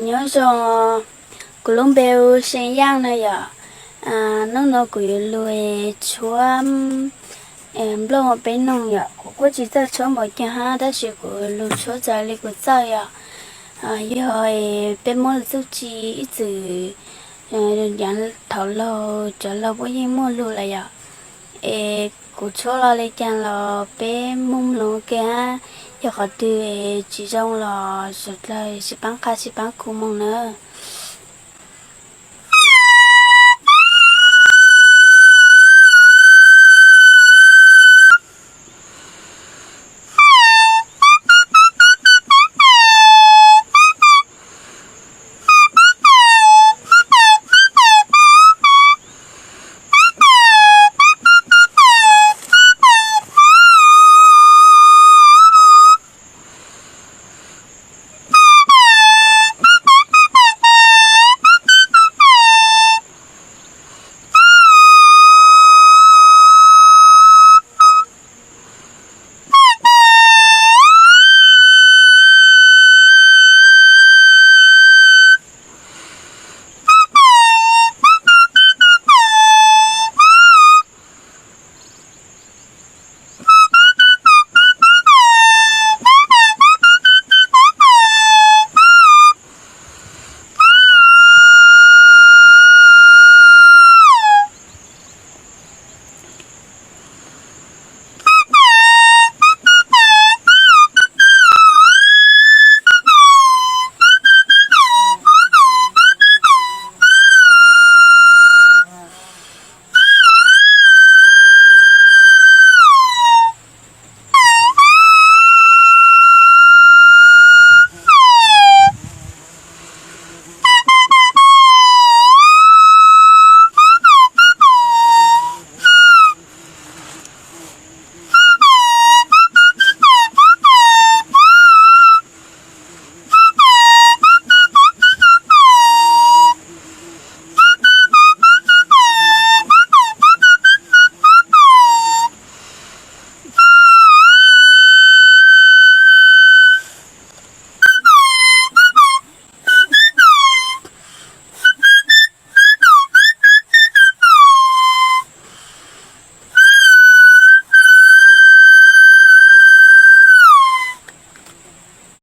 Nyob zoo, kuv lub npe hu See Yaaj no yom. Hnub no kuv yuav lug tshuab nplooj peb noog yom. Kuv kuj tsis txawj tshuab npaum cas hab, tab sis kuv lug tshuab txawv le kuv txawj yom. Yog peb muab lug txuj ci ib txwm, yav thaum laug cov laug puab yeej muaj lug lawm yom. Es kuv tshuab los le caag los peb mloog mloog ua ke hab, yog qhov twg tsis zoo los suav dlawg sib paab qha sib paab khu moog na.